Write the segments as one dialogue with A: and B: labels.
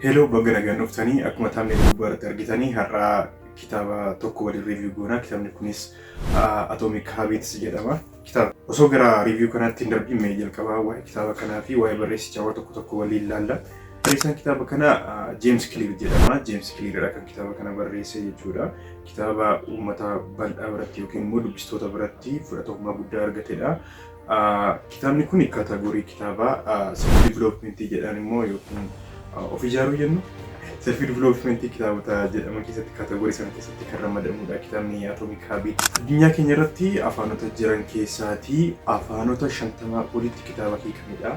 A: Hello, baga nagaan dhuftanii. Akkuma thumbnail gubbaa irratti argitanii, har'a kitaaba tokko waliin review goona. Kitaabni kunis Atomic Habits jedhama. Kitaaba osoo gara review kanaatti hin darbiin, mee jalqabaa waa'ee kitaaba kanaa fi waa'ee barreessichaa waan tokko tokko waliin ilaalla. Barreessaan kitaaba kanaa James Clear jedhama. James Clear kan kitaaba kana barreesse jechuudha. Kitaaba uummata bal'aa biratti yookiin immoo dubbistoota biratti fudhatamummaa guddaa argatedha. Kitaabni kun category kitaabaa self development jedhan immoo yookiin of ijaaruu jennu, self development kitaabota jedhaman keessatti, category sana keessatti kan ramadamudha kitaabni Atomic Habits. Addunyaa keenya irratti afaanota jiran keessaatii afaanota 50 olitti kitaaba hiikamedha.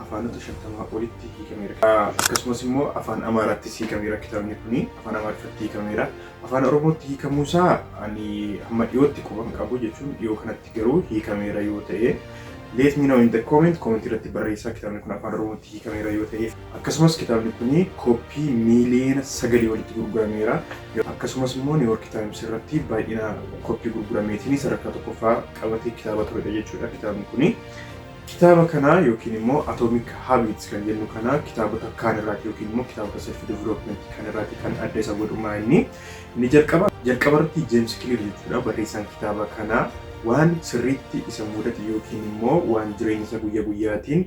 A: Afaanota 50 olitti hiikameera. Akkasumas immoo afaan Amaaraattis hiikameera kitaabni kuni. Afaan Amaariffatti hiikameera. Afaan Oromootti hiikamuusaa ani hamma dhiyootti quban qabu, jechuun dhiyoo kanatti garuu hiikameera yoo ta'e, let me know in the comment, comment irratti barreessaa kitaabni kun afaan Oromootti hiikameera yoo ta'e. Akkasumas kitaabni kuni kooppii 9 miiliyoona walitti gurgurameera. Akkasumas immoo New York Times irratti baay'ina kooppii gurgurameetiin sadarkaa tokkoffaa qabatee kitaaba turedha jechuudha kitaabni kuni. Kitaaba kana yookiin immoo Atomic Habits kan jennu kana kitaabota kaan irraati yookiin immoo kitaabota self development kan irraati kan adda isa godhumaa inni jalqaba irratti James Clear jechuudha, barreessaan kitaaba kanaa, waan sirriitti isa mudate yookiin immoo waan jireenya isa guyyaa guyyaatiin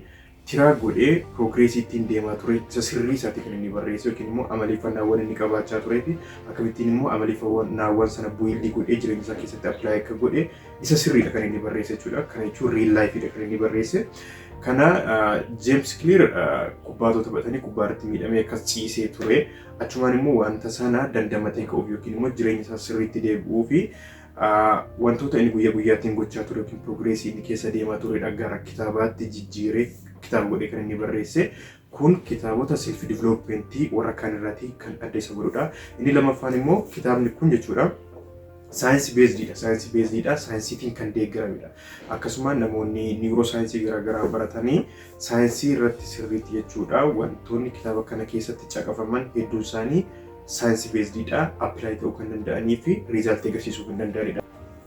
A: tiraa godhee progress ittiin deemaa ture isa sirrii isaati kan inni barreesse, yookiin immoo amaleeffannaawwan inni qabaachaa turee fi akkamittiin immoo amaleeffannaawwan sana build godhee jireenya isaa keessatti apply akka godhe isa sirriidha kan inni barreesse jechuudha. Kana jechuun real lifeidha kan inni barreesse. Kana James Clear kubbaa taphatanii kubbaa irratti miidhamee akkas ciisee ture. Achumaan immoo wanta sana dandamatee ka'uuf yookiin immoo jireenya isaa sirriitti deebi'uu fi wantoota inni guyyaa guyyaatiin gochaa ture yookiin progress inni keessa deemaa turedha gara kitaabaatti jijjiiree kitaaba godhee kan inni barreesse. Kun kitaabota self development warra kaan irraatii kan adda isa godhudha. Inni lammaffaan immoo kitaabni kun jechuudha, science basedidha. Science basedidha. Saayinsiitiin kan deeggaramedha. Akkasuma namoonni neuroscience garaagaraa baratanii saayinsii irratti sirriitti jechuudha, wantoonni kitaaba kana keessatti caqafaman hedduun isaanii science basedidha. Apply ta'uu kan danda'anii fi result agarsiisuu kan danda'anidha.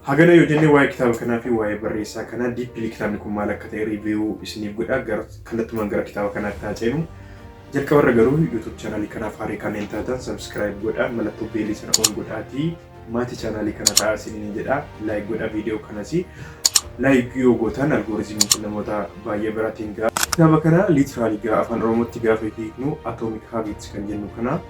A: Hagana yoo jennee, waa'ee kitaaba kanaa fi waa'ee barreessaa kanaa deeply kitaabni kun maal akka ta'e review isiniif godha. Gara kallattumaan gara kitaaba kanaatti haa ceenu. Jalqabarra garuu YouTube channel kanaaf haaraa kanneen taatan subscribe godha, mallattoo bell sana on godhaatii maatii channel kana ta'aa isiniin jedha. Like godha viidiyoo kanas. Like yoo gootan algorithmiin kun namoota baay'ee biraatiin ga'a. Kitaaba kana literally gara afaan Oromootti gaafa hiiknu, Atomic Habits kan jennu kana,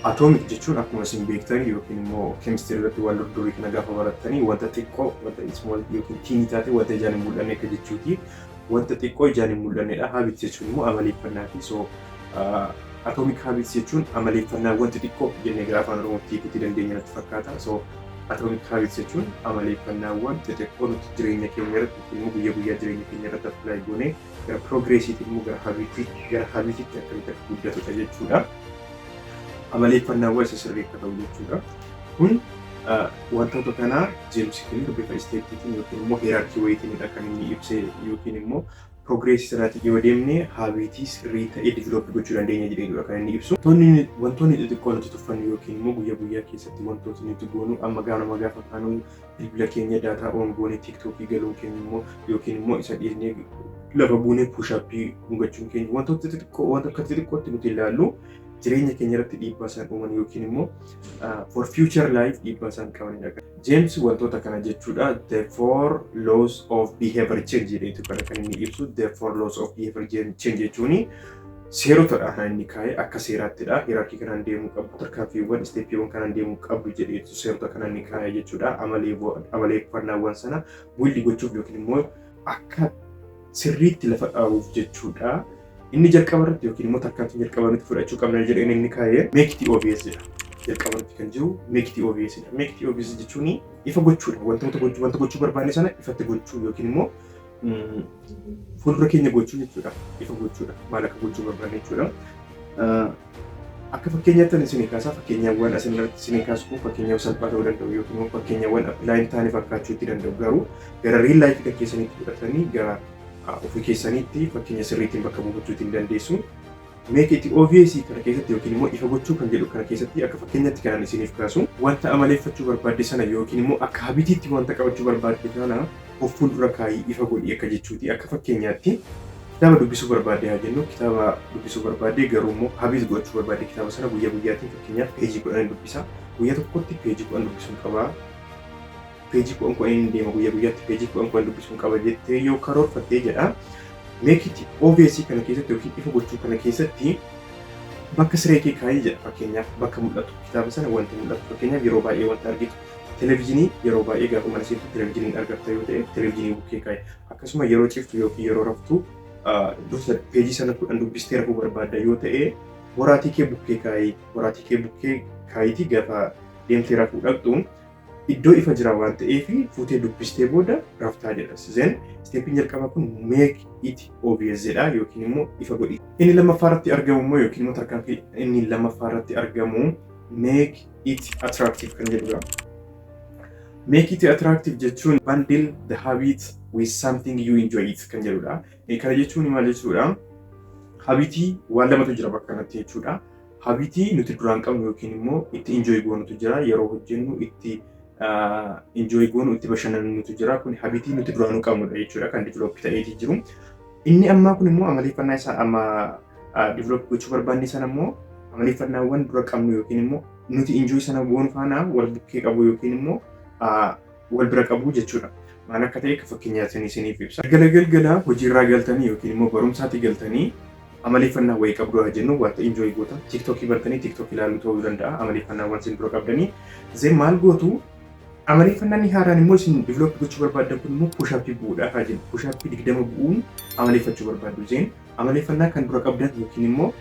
A: atomic jechuun akkuma isin beektan yookiin immoo keemistirii irratti waan durdurii kana gaafa barattanii, wanta xiqqoo, wanta small yookiin teeny taate, wanta ijaan hin mul'anne akka jechuuti. Wanta xiqqoo ijaan hin mul'annedha. Habits jechuun immoo amaleeffannaati. So Atomic Habits jechuun amaleeffannaa wanti xiqqoo jennee gara afaan Oromootti hiikuutti dandeenya natti fakkaata. So Atomic Habits jechuun amaleeffannaawwan xixiqqoo nuti jireenya keenya irratti yookiin immoo guyyaa guyyaa jireenya keenya irratti apply goonee gara progressiitiin immoo gara habitiitti akkamitti akka guddatudha jechuudha. Amaleeffannaawwan isa sirrii akka ta'u jechuudha. Kun wantoota kana James Clear bifa stepiitiin yookiin immoo hierarchy wayiitiinidha kan inni ibse, yookiin immoo progress sanaatiin yoo deemne habit sirrii ta'e develop gochuu dandeenya jedheedha kan inni ibsu. Wantoonni xixiqqoo nuti tuffannu yookiin immoo guyyaa guyyaa keessatti wantoota nuti goonu, amma gaanuma gaafa kaanu bilbila keenya data on goone TikTok galuun keenya immoo, yookiin immoo isa dhiisnee lafa buunee push-up mugachuun keenya, wantoota xixiqqoo, wanta akka xixiqqootti nuti ilaallu, jireenya keenya irratti dhiibbaa isaan uuman yookiin immoo for future life dhiibbaa isaan qabanidha. James wantoota kana jechuudha, the four laws of behavior change jedheetu kana kan inni ibsu. The four laws of behavior change jechuuni seerotadha kan inni kaa'e, akka seeraattidha. Hierarchy kanaan deemuu qabu, tarkaanfiiwwan, stepiiwwan kanaan deemuu qabdu jedheetu seerota kana inni kaa'e jechuudha. Amaleeffannaawwan sana build gochuuf yookiin immoo akka sirriitti lafa dhaabuuf jechuudha. Inni jalqaba irratti yookiin immoo tarkaanfii jalqaba nuti fudhachuu qabna jedheen inni kaa'e make it obvious jedha. Jalqaba irratti kan jiru make it obvious dha. Make it obvious jechuun ifa gochuudha. Wantoota gochuu, wanta gochuu barbaanne sana ifatti gochuu yookiin immoo fuuldura keenya gochuu jechuudha. Ifa gochuudha. Maal akka gochuu barbaanne jechuudha. Akka fakkeenyaatti ani isinii kaasaa, fakkeenyaawwan asin irratti isinii kaasu kun fakkeenyaaf salphaa ta'uu danda'u yookiin immoo fakkeenyaawwan apply hin taane fakkaachuu itti danda'u, garuu gara real life kan keessanitti fudhatanii gara ofii keessaniitti fakkeenya sirriitiin bakka buufachuu ittiin dandeessu. Make it obvious kana keessatti yookiin immoo ifa gochuu kan jedhu kana keessatti akka fakkeenyaatti kan isiniif kaasu, wanta amaleeffachuu barbaadde sana yookiin immoo akka habitiitti wanta qabachuu barbaadde kana of fuuldura kaayii ifa godhi akka jechuuti. Akka fakkeenyaatti kitaaba Kitaaba dubbisuu barbaadde haa jennu. Kitaaba dubbisuu barbaadde, garuu immoo habit gochuu barbaadde kitaaba sana guyyaa guyyaatiin, fakkeenyaaf peejii 10 dubbisa. Guyyaa tokkotti peejii 10 dubbisuun qaba. Peejii 10 10 deema, guyyaa guyyaatti peejii 10 10 dubbisuun qaba jettee yoo karoorfattee jedha. Make it obvious kana keessatti yookiin ifa gochuu kana keessatti bakka siree kee kaayii jedha. Fakkeenyaaf bakka mul'atu, kitaaba sana wanti mul'atu, fakkeenyaaf yeroo baay'ee wanta argitu, televezyiinii, yeroo baay'ee gaafa mana seentu televezyiiniin argatta yoo ta'e, televezyiinii bukkee kaayi. Akkasuma yeroo ciftu yookiin yeroo raftu, dursa peejii sana 10 dubbistee rafuu barbaadda yoo ta'e, boraatii kee bukkee kaayi. Boraatii kee bukkee kaayitii gaafa deemtee rafuu dhaqxu iddoo ifa jira waan ta'eef fuutee dubbistee booda raftaa jedha. Then stepiin jalqabaa kun make it obvious jedha yookiin immoo ifa godhi. Inni lammaffaa irratti argamu immoo, yookiin immoo tarkaanfii inni lammaffaa irratti argamu, make it attractive kan jedhudha. Make it attractive jechuun bundle the habit with something you enjoy it kan jedhudha. Kana jechuun maal jechuudha? Habitii waan lamatu jira bakka kanatti jechuudha. Habitii nuti duraan qabnu yookiin immoo itti enjoy goonutu jira, yeroo hojjennu itti enjoy goonu, itti bashannannutu jira. Kun habitii nuti duraanuu qabnudha jechuudha, kan develop ta'eetii jiru. Inni ammaa kun immoo amaleeffannaa isaa amma develop gochuu barbaanne sana immoo amaleeffannaawwan dura qabnu yookiin immoo nuti enjoy sana goonu faana wal bukkee qabu yookiin immoo wal bira qabu jechuudha. Maal akka ta'e fakkeenyaatiin isiniif ibsa. Galgala galgala hojiirraa galtanii yookiin immoo barumsaatti galtanii amaleeffannaa wayii qabdu haa jennu, wanta enjoy gootan, TikTokii bartanii TikTokii ilaaluu ta'uu danda'a amaleeffannaawwan isin dura qabdanii. Then maal gootu? Amaleeffannaan haaraan immoo isin develop gochuu barbaaddan kun immoo push-upii bu'uudha haa jennu. Push-upii 20 bu'uun amaleeffachuu barbaaddu. Then amaleeffannaa kan dura qabdan yookiin immoo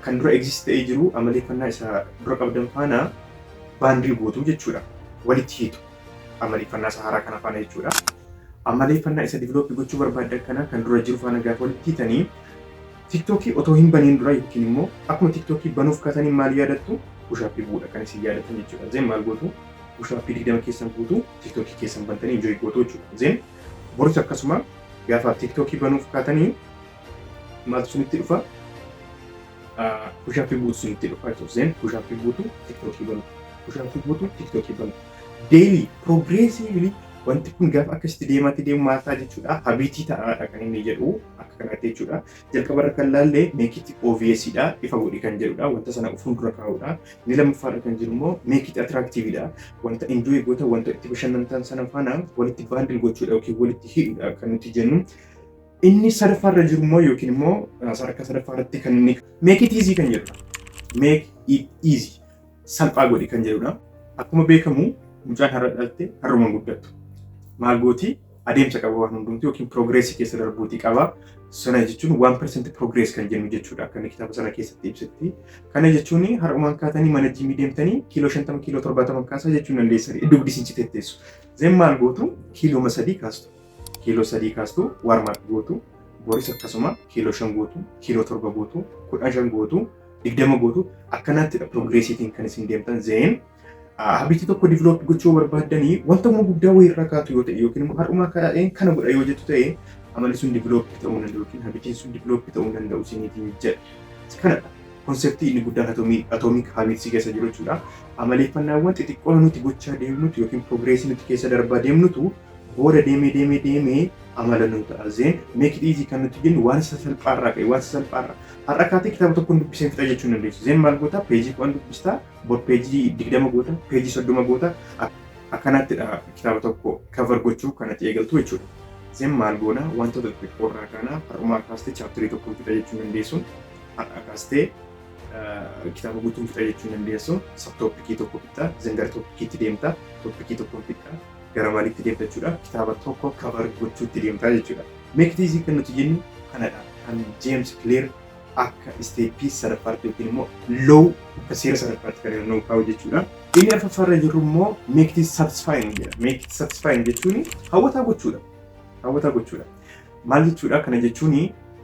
A: kan dura exist ta'ee jiru amaleeffannaa isa dura qabdan faana bundle gootu jechuudha. Walitti hiitu amaleeffannaa isa haaraa kana faana jechuudha. Amaleeffannaa isa develop gochuu barbaaddan kana kan dura jiru faana gaafa walitti hiitanii, TikTokii otoo hin baniin dura yookiin immoo akkuma TikTokii banuuf kaatanii maal yaadattu? Push-upii bu'uudha kan isin yaadatan jechuudha. Then maal gootu? Push-upii 20 keessan guutuu TikTokii keessan bantanii enjoy gootu jechuudha. Then boris akkasuma gaafa TikTokii banuuf kaatanii maaltu sunitti dhufa? Push-upii buutu sunitti dhufa jechuudha. Then push-upii buutu, TikTokii banu. Push-upii buutu, TikTokii banu. Daily progressively wanti kun gaafa akkasitti deemaatti deemu maal ta'a jechuudha? Habitii ta'aadha kan inni jedhu akka kanaatti jechuudha. Jalqabarra kan laalle make it obvious dha, ifa godhi kan jedhudha, wanta sana fuuldura kaa'udha. Inni lammaffaarra kan jiru immoo make it attractive dha. Wanta enjoy goota, wanta itti bashannantan sana faana walitti bundle gochuudha yookiin walitti hidhuudha kan nuti jennu. Inni sadaffaarra jiru immoo, yookiin immoo sadarkaa sadaffaarratti kan inni make it easy kan jedhudha. Make it easy, salphaa godhi kan jedhudha. Akkuma beekamu mucaan har'a dhalatte har'uma guddattu. Maal gooti? Adeemsa qaba waan hundumtu yookiin progressii keessa darbuutii qaba. Sana jechuun 1% progress kan jennu jechuudha akka inni kitaaba sana keessatti ibsetti. Kana jechuun har'umaan kaatanii mana jiimii deemtanii kiiloo 50, kiiloo 70 kaasaa jechuu dandeessanii dugdi isin citeetteessu. Then maal gootu? Kiilooma 3 kaastu. Kiiloo 3 kaastu, warm up gootu. Boris akkasuma kiiloo 5 gootu, kiiloo 7 gootu, 15 gootu, 20 gootu, akkanaattidha progressiitiin kan isin deemtan. Then habitii tokko develop gochuu barbaaddanii wanta immoo guddaa wayii irraa kaatu yoo ta'e yookiin immoo har'umaa kaa'een kana godha yoo jettu ta'e, amalli sun develop ta'uu danda'u yookiin habitiin sun develop ta'uu danda'u isiniitiin jedha. Kanadha. Conceptii inni guddaan Atomic Habitsii keessa jiru jechuudha. Amaleeffannaawwan xixiqqoo nuti gochaa deemnutu yookiin progressii nuti keessa darbaa deemnutu booda deemee deemee deemee amala nu ta'a. Then make it easy kan nuti jennu waan isa salphaarraa ka'e, waan isa salphaarraa. Har'a kaatee kitaaba tokko dubbisee fixa jechuu hin dandeessu. Then maal goota? Peejii 10 dubbistaa, bor peejii 20 goota, peejii 30 goota. Akkanaattidha kitaaba tokko cover gochuu kanatti eegaltu jechuudha. Then maal goona? Wantoota xixiqqoo irraa kaana. Har'umaa kaastee chapterii tokko fixa jechuu hin dandeessu. Har'a kaastee kitaaba guutuun fixa jechuu hin dandeessu. Subtopicii tokko fixa, then gara topiciitti deemta, topicii tokko fixa, gara maaliitti deemta jechuudha? Kitaaba tokko cover gochuutti deemta jechuudha. Make it easy kan nuti jennu kanadha. Kan James Clear akka stepii sadaffaatti yookiin immoo law akka seera sadaffaatti kan inni kaa'u jechuudha. Inni arfaffaarra jiru immoo make it satisfying jedha. Make it satisfying jechuun hawwataa gochuudha. Hawwataa gochuudha. Maal jechuudha? Kana jechuun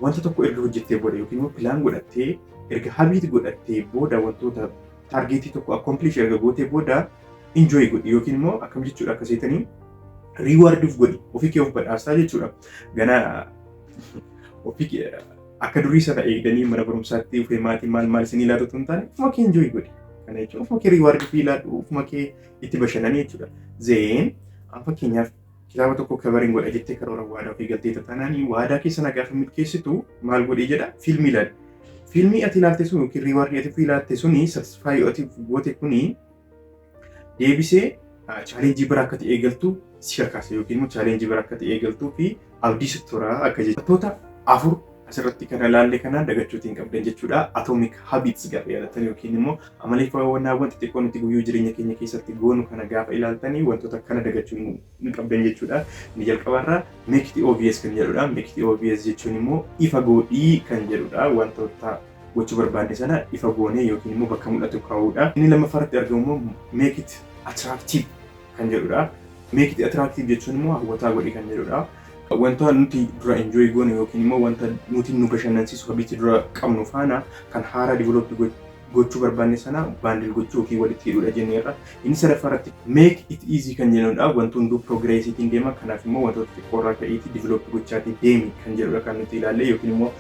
A: wanta tokko erga hojjettee booda yookiin immoo plan godhattee, erga habit godhattee booda, wantoota targetii tokko accomplish erga gootee booda enjoy godhi yookiin immoo akkam jechuudha, akka seetanii reward of godhi, ofii kee of badhaasaa jechuudha. Gana ofii kee akka durii sana eegdanii mana barumsaatti ufee maatiin maal maal isinii laatu hin taane, ofuma kee enjoy godhi. Kana jechuun ofuma kee reward ofii laadhu, ofuma kee itti bashannanii jechuudha. Then fakkeenyaaf Kitaaba tokko coveriin godha jettee karoora waadaa ofii galtee taanaan, waadaa keessa na gaafa milkeessitu maal godhee jedha? Fiilmii ilaali. Fiilmii ati ilaalte sun yookiin rewardii ati ilaalte suni, satisfy ati goote kuni, deebisee challengeii biraa akka ati eegaltu si kakaasa yookiin immoo challengeii biraa akka ati eegaltuu fi abdii sitti toraa akka jechuudha. Wantoota afur asirratti kana ilaalle kana dagachuutiin qabdan jechuudha. Atomic Habits gaafa yaadattan yookiin immoo amaleeffannaawwan xixiqqoo nuti guyyuu jireenya keenya keessatti goonu kana gaafa ilaaltanii, wantoota kana dagachuu hin qabdan jechuudha. Inni jalqabarraa "make it obvious" kan jedhudha. "Make it obvious" jechuun immoo ifa godhii kan jedhudha. Wantoota gochuu barbaanne sana ifa goonee yookiin immoo bakka mul'atu kaa'uudha. Inni lammaffaarratti argamu immoo "make it attractive" kan jedhudha. "Make it attractive" jechuun immoo hawwataa godhi kan jedhudha. Wanta nuti dura enjoy goone yookiin immoo wanta nuti nu bashannansiisu, habitii dura qabnu faana kan haaraa develop gochuu barbaanne sana bundle gochuu yookiin walitti hidhuudha jenneerra. Inni sadaffaarratti "make it easy" kan jedhudha. Wanti hunduu progressiitiin deema. Kanaaf immoo wantoota xiqqoorraa ka'iitii develop gochaatii deemi kan jedhudha kan nuti ilaalle, yookiin immoo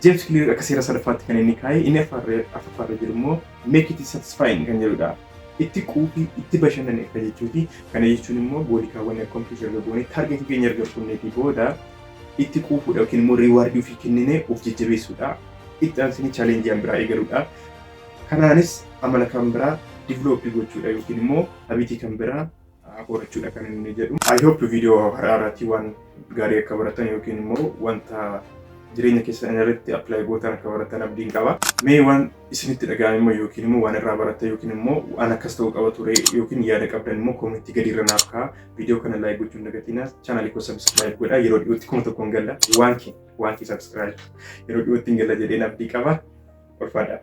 A: James Clear akka seera sadaffaatti kan inni kaa'e. Inni afuraffaarra jiru immoo "make it satisfying" kan jedhudha. Itti quufii, itti bashannane akka jechuuti. Kana jechuun immoo goalii kaawwanne accomplish erga goone, targetii keenya erga funneetii booda itti quufuudha yookiin immoo rewardii ofii kenninee of jajjabeessuudha. Itti aansinee challengeii kan biraa eegaluudha. Kanaanis amala kan biraa developii gochuudha yookiin immoo habitii kan biraa horachuudha kan inni jedhu. I hope viidiyoo har'aarratti waan gaarii akka baratan yookiin immoo wanta jireenya keessan irratti apply gootan akka baratan abdiin qaba. Mee waan isinitti dhaga'ame immoo yookiin immoo waan irraa baratan yookiin immoo waan akkas ta'uu qaba ture yookiin yaada qabdan immoo commentii gadi irra naaf ka'a. Viidiyoo kana like gochuun dagatinaa. Channelii koo subscribe godhaa. Yeroo dhiyootti 1000 galla. 1K, 1K subscribe yeroo dhiyootti hin galla jedheen abdii qaba. Ulfaadhaa.